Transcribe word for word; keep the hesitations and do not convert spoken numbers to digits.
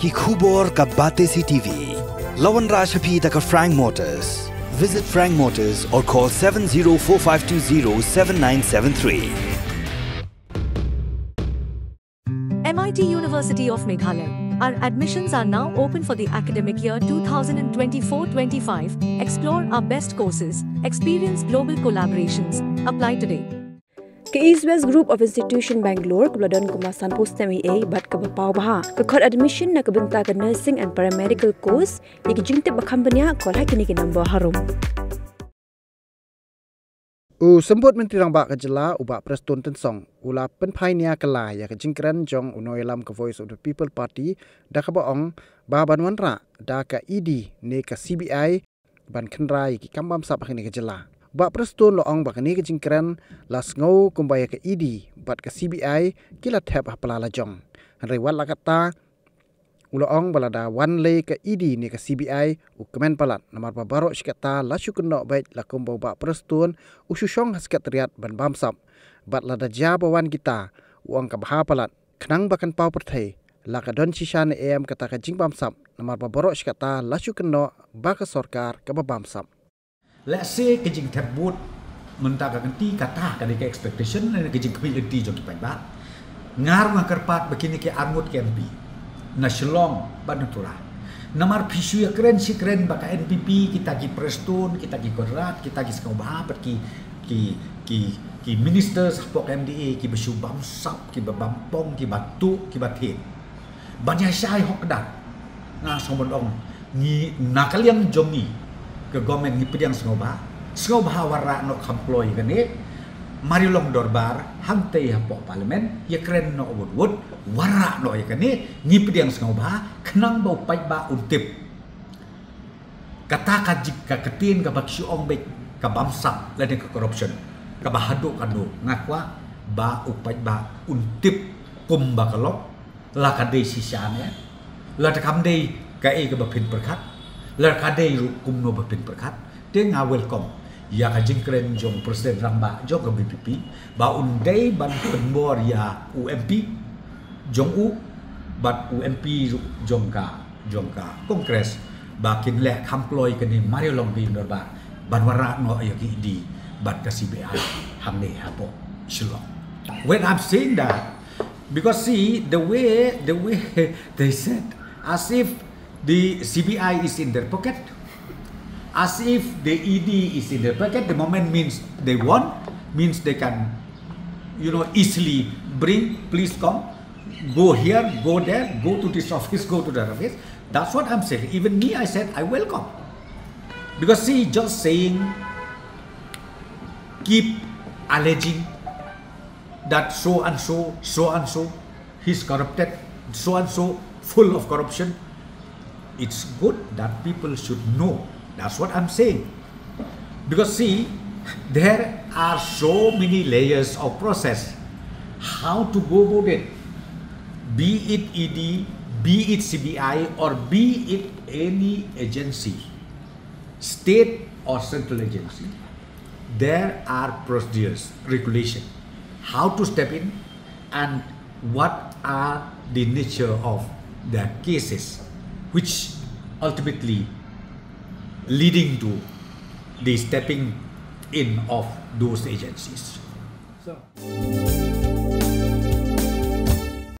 Ki khubor ka Batesi T V. La wanrah sha phi da ka Frank Motors. Visit Frank Motors or call seven zero four five two zero seven nine seven three. M I T University of Meghalaya. Our admissions are now open for the academic year two thousand twenty-four twenty-five. Explore our best courses, experience global collaborations. Apply today. Ka East West Group of Institution Bangalore, kaba la don kumba sanphew snem eiei bad kaba paw bha, ka khot admission na ka bynta ka nursing and paramedical course. Ïa ki jingtip ba kham bniah, call ha kine ki number harum. U Symbud Myntri Rangbah ka jylla, u Bah Prestone Tynsong, u la pynphai nia kylla ïa ka jingkren jong u nongïalam ka Voice of the People Party, da kaba ong ba ban wanrah da ka E D ne ka C B I ban kynra ïa ki kam bamsap ha kane ka jylla. Bah Prestone la ong ba kane ka jingkren la sngew kumba ïa ka E D bad ka C B I ki la thep ha pla la jong. Hynrei wat la katta, u la ong ba lada wan lei ka E D ne ka C B I, u kmen palat, namar ba baroh shi katta la shu kynnoh beit, la kumba u Bah Prestone u shu shong ha Secretariat ban bamsap. Bad lada jia ba wan kita, u ong ka bha palat, khnang ba kan paw pyrthei, la ka don shisha ne em kata ka jingbamsap, namar ba baroh shi katta la shu kynnoh ba ka sorkar kaba bamsap. Lehse ka jingthep vote mynta ka kynti, kata ka dei ka expectation lane ka jingkhmih lynti jong ki paidbah. Nga ruh nga kyrpad ba kine ki arngut ki M P na Shillong bad na Tura, namar phi shu ïakren shi kren ba ka N P P, kita ki Prestone, kita ki Conrad, kita ki sngewbha bad ki, ki, ki, ki ministers hapoh ka M D A kiba shu bamsap, kiba bampong, kiba tuh, kiba thied. Ban ïa shai hok kdar, nga sngewbha ban ong, ngi na ka liang jong ngi ka government ngi pdiang sngewbha. Sngewbha wanrah noh kham kloi ïa kane. Mar ïa long dorbar hangtei hapoh Parliament, ïakren noh wut wut, wanrah noh ïa kane. Ngi pdiang sngewbha khnang ba u paidbah un tip. Kata ka jik, ka ktien kaba ki shu ong beit ka bamsap lane ka corruption, kaba haduh katno, nga kwah ba u paidbah un tip kumba ka long. La ka dei shisha ne, la te kam dei kaei kaba phin pyrkhat, la ka dei ruh kumno ba phin pyrkhat. Te nga welcome ïa ka jingkren jong President Rangbah jong ka V P P ba un dei ban pynbor ïa u M P jong u bad u M P ruh jong ka, jong ka Congress, ba kin leh kham kloi kane mar ïa long ka ïing dorbar ban wanrah noh ïa ka E D bad ka C B I hangne hapoh Shillong. When I'm saying that, because see, the way, the way they said, as if the C B I is in their pocket, as if the E D is in their pocket, the moment means they want, means they can, you know, easily bring, please come, go here, go there, go to this office, go to that office. That's what I'm saying. Even me, I said, I welcome. Because see, just saying, keep alleging that so and so, so and so, he's corrupted, so and so, full of corruption. It's good that people should know. That's what I'm saying. Because see, there are so many layers of process. How to go about it? Be it E D, be it C B I, or be it any agency, state or central agency, there are procedures, regulation, how to step in and what are the nature of their cases, which ultimately leading to the stepping in of those agencies. So,